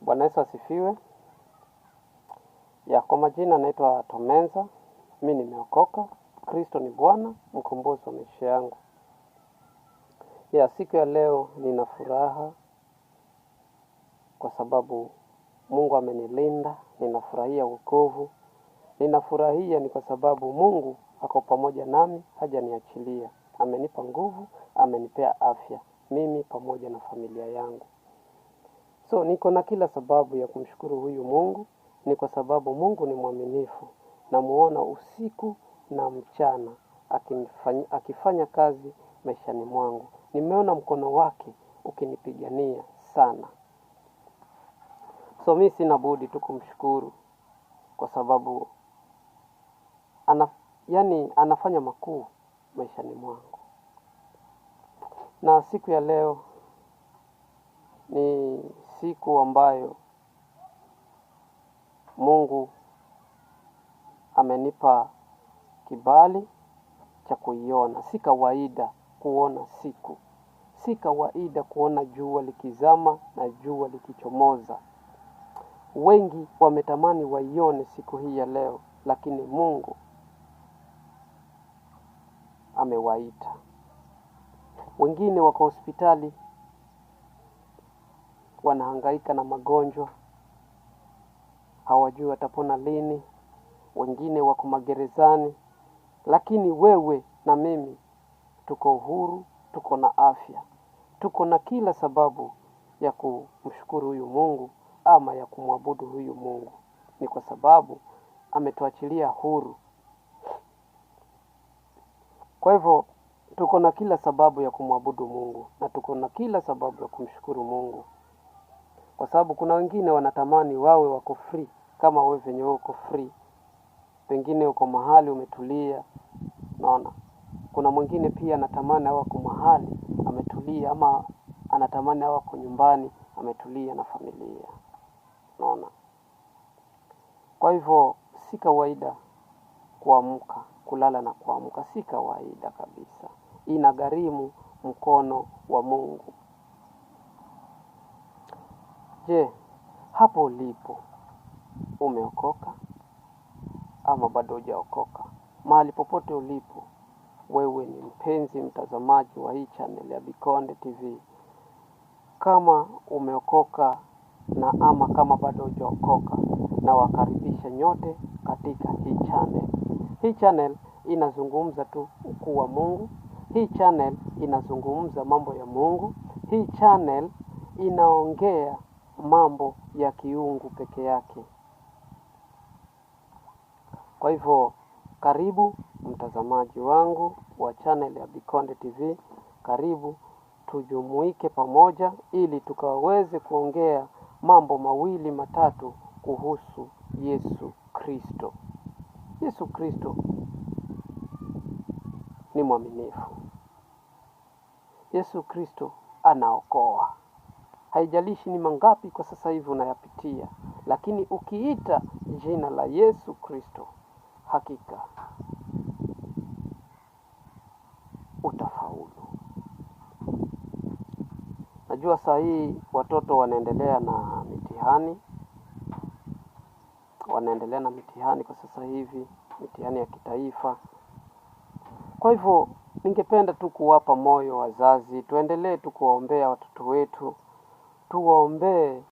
Bwana Yesu asifiwe. Ya, kwa majina naitwa Tomenza. Mi nimeokoka. Kristo ni Bwana, mkombozi wa maisha yangu. Ya, siku ya leo nina furaha kwa sababu Mungu amenilinda, ninafurahia wokovu. Ninafurahia ni kwa sababu Mungu ako pamoja nami, hajaniachilia. Amenipa nguvu, amenipea afya, mimi pamoja na familia yangu. So niko na kila sababu ya kumshukuru huyu Mungu, ni kwa sababu Mungu ni mwaminifu. Namuona usiku na mchana akifanya kazi maishani mwangu. Nimeona mkono wake ukinipigania sana. So mi sina budi tu kumshukuru kwa sababu yani anafanya makuu maishani mwangu. Na siku ya leo ni siku ambayo Mungu amenipa kibali cha kuiona. Si kawaida kuona siku. Si kawaida kuona jua likizama na jua likichomoza. Wengi wametamani waione siku hii ya leo, lakini Mungu amewaita. Wengine wako hospitali, wanahangaika na magonjwa, hawajui watapona lini. Wengine wako magerezani, lakini wewe na mimi tuko uhuru, tuko na afya, tuko na kila sababu ya kumshukuru huyu Mungu ama ya kumwabudu huyu Mungu. Ni kwa sababu ametuachilia huru. Kwa hivyo tuko na kila sababu ya kumwabudu Mungu na tuko na kila sababu ya kumshukuru Mungu, kwa sababu kuna wengine wanatamani wawe wako free kama wewe venye wewe uko free. Pengine uko mahali umetulia, naona. Kuna mwingine pia anatamani awe ako mahali ametulia, ama anatamani awe ako nyumbani ametulia na familia, naona. Kwa hivyo si kawaida kuamka, kulala na kuamka, si kawaida kabisa. Inagharimu mkono wa Mungu. Je, hapo ulipo umeokoka ama bado hujaokoka? Mahali popote ulipo, wewe ni mpenzi mtazamaji wa hii channel ya Bikonde TV. Kama umeokoka na ama kama bado hujaokoka, na wakaribisha nyote katika hii channel. Hii channel inazungumza tu ukuu wa Mungu. Hii channel inazungumza mambo ya Mungu. Hii channel inaongea mambo ya kiungu peke yake. Kwa hivyo karibu mtazamaji wangu wa channel ya Bikonde TV, karibu tujumuike pamoja ili tukaweze kuongea mambo mawili matatu kuhusu Yesu Kristo. Yesu Kristo ni mwaminifu. Yesu Kristo anaokoa. Haijalishi ni mangapi kwa sasa hivi unayapitia, lakini ukiita jina la Yesu Kristo, hakika utafaulu. Najua saa hii watoto wanaendelea na mitihani, wanaendelea na mitihani kwa sasa hivi, mitihani ya kitaifa. Kwa hivyo ningependa tu kuwapa moyo wazazi, tuendelee tu kuwaombea watoto wetu, tuwaombee.